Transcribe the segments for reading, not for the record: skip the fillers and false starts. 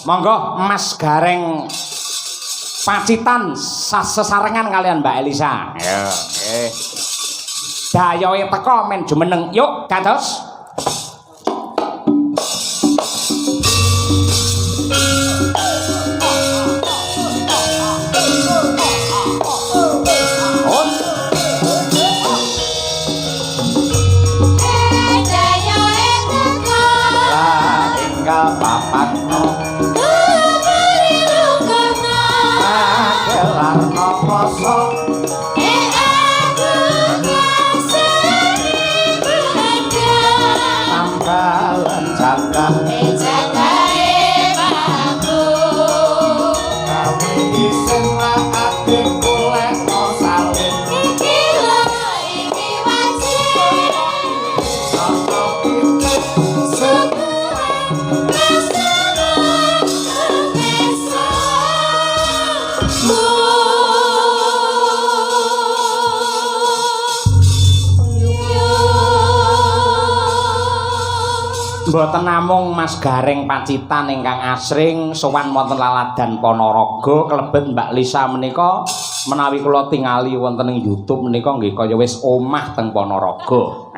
Monggo Mas Gareng Pacitan sesarengan kalian Mbak Elisa. Ayo, nggih. Dayohe teko men jumeneng. Yuk, gantos. Tinggal papatno gelarno poso tambalan jaga gawe isin ati kulekno salin saka pitik. Mboten namung Mas Gareng Pacitan ingkang asring sowan wonten laladan Ponorogo, kelebet Mbak Lisa menika menawi kula tingali wonten ing YouTube menika nggih kaya wis omah teng Ponorogo.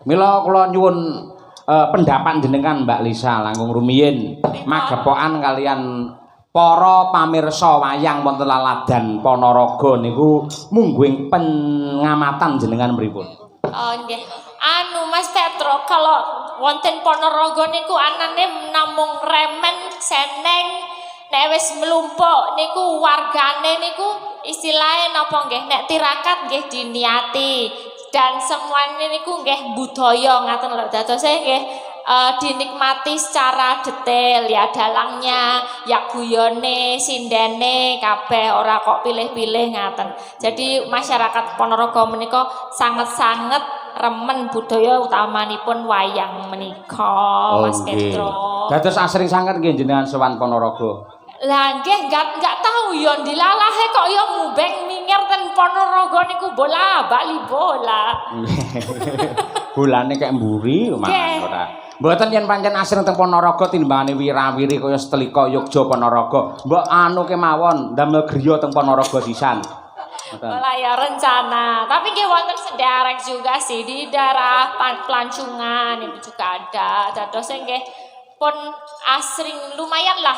Mila kula nyuwun pendapat jenengan Mbak Lisa langkung rumiyin magepokan kalian para pamirsa wayang wonten laladan Ponorogo niku mungguing pengamatan jenengan pripun? Oh nggih. Anu Mas Petro, kalau wonten Ponorogo niku anane namung remen seneng, nek wis mlumpuk niku wargane niku istilahnya napa nggih, nek tirakat nggih diniati dan semuanya niku nggih budaya ngaten lho, dadose nggih dinikmati secara detail ya, dalangnya ya, guyone, sindene, kabeh, ora kok pilih-pilih ngaten. Jadi masyarakat Ponorogo menika sangat-sangat remen budaya, utamanipun wayang menika, Mas Petro. Dados asring sanget nggih jenengan sowan Ponorogo. Lah nggih, enggak tahu ya, dilalahe kok ya mubeng minger ten Ponorogo niku bola bali bola. Bolane kek mburi mangan ora. Mboten, yen pancen asring teng Ponorogo timbangane wirawiri kaya Setlika Yogya Ponorogo. Mbok anu kemawon ndamel griya teng Ponorogo sisan. Ngoten. Lah ya rencana. Tapi nggih wonten sederek juga sih di daerah Plancungan itu juga ada. Dadosnya nggih pun asring lumayan lah,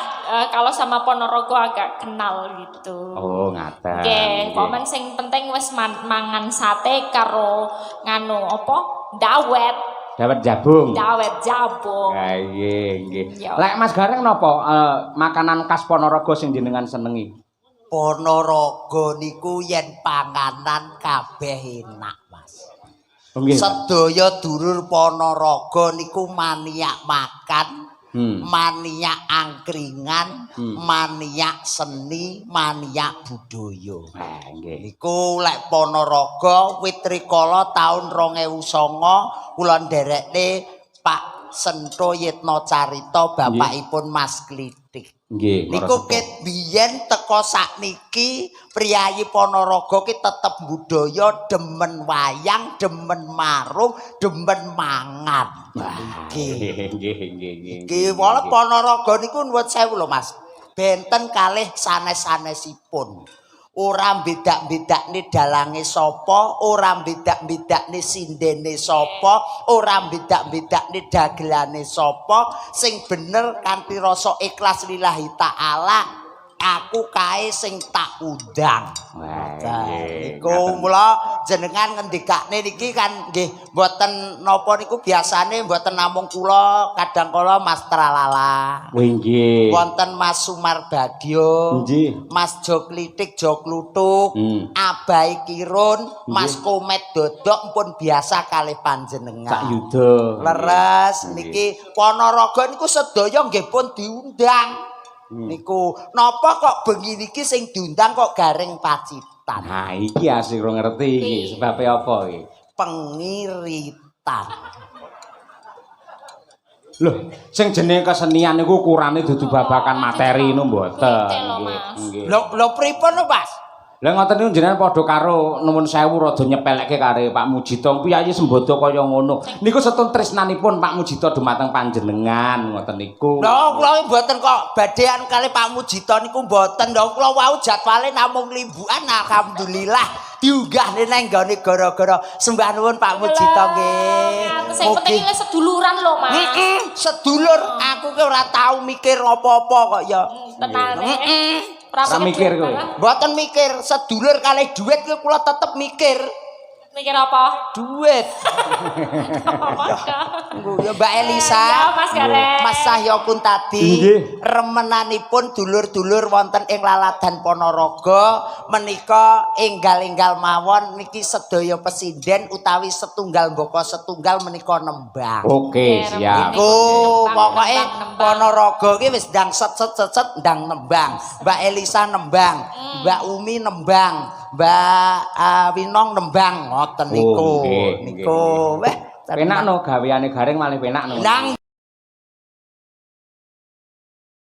kalau sama Ponorogo agak kenal gitu. Oh, ngaten. Nggih, momen sing penting wis mangan sate karo nganu apa? Dawet. Dawet jabung. Dawet jabung. Ha nggih, nggih. Ya. Lek Mas Gareng napa makanan khas Ponorogo sing jenengan senengi? Ponorogo niku yen panganan kabeh enak, Mas. Oh, nggih. Sedaya dulur Ponorogo niku maniak makan, maniak angkringan, maniak seni, maniak budaya. Ah, nggih. Niku lek Ponorogo wit rikala taun 2009 kula nderekne Pak Sento Yitno Carita, bapakipun Mas Klitik. Niku ket biyen teko sakniki priyayi Ponorogo ki tetep budaya, demen wayang, demen marung, demen mangan. Iki. Nggih, nggih, nggih, nggih. Iki wala Ponorogo niku nuwun sewu lho, Mas. Benten kalih sanes-sanesipun. Ora bedak-bedakne dalange sapa, ora bedak-bedakne sindene sapa, ora bedak-bedakne dagelane sapa, sing bener kanthi rasa ikhlas lillahi taala, aku kae sing tak undang. Wah, Niku mula jenengan ngendikane niki kan nggih mboten napa niku, biasane mboten namung kula, kadang kala Mas Tralala. Wih, nggih. Wonten Mas Sumarbagyo, Mas Jo Klitik Jo Kluthuk, Abai Kirun, Mas Komet Dodok pun biasa kalih panjenengan. Cak Yuda. Leres niki Ponorogo niku sedaya nggih pun diundang. Niku napa kok bengi niki sing diundang kok Gareng Pacitan? Nah, iki asik ora ngerti iki sebabe apa iki? Pengiritan. Loh, sing jenenge kesenian niku ukurane dudu babakan materi niku mboten. Duite lho, Mas. Nggih. Lho lho, pripun lho, Mas? Lah ngoten niku jenengan padha karo, nuwun sewu, rada nyepelekke karo Pak Mujito. Piyayi sembodo kaya ngono. Niku setun tresnanipun Pak Mujito dumateng panjenengan ngoten niku. Lho, kula mboten kok badean kali Pak Mujito niku mboten. Lho, kula wau jadwale namung limbukan, alhamdulillah diunggahne nang nggone gara-gara. Sembah nuwun, Pak Mujito, nggih. Sing penting iki seduluran lho, Mas. Heeh, sedulur. Aku ki ora tau mikir apa-apa kok ya. Tenane. Heeh. Ora mikir kowe. Mboten mikir sedulur kalih duit ki kula tetep mikir. Mikir apa? Duit. Apa? Ya, Mbak Elisa. Ya, Mas Gareng. Mas Cahyo Kuntadi, remenanipun dulur-dulur wonten ing Laladan Ponorogo menika enggal-enggal mawon niki sedaya pesinden utawi setunggal mbaka setunggal menika nembang. Oke, Oke, siap. Iku Nembang, pokoke nembang, nembang. Ponorogo ki wis ndang set set set set ndang nembang. Mbak Elisa nembang, Mbak Umi nembang, Mbak Winong nembang ngoten niku. Oh, nggih, Niku. Weh, Penak no gaweane Gareng, malih penak no. Nang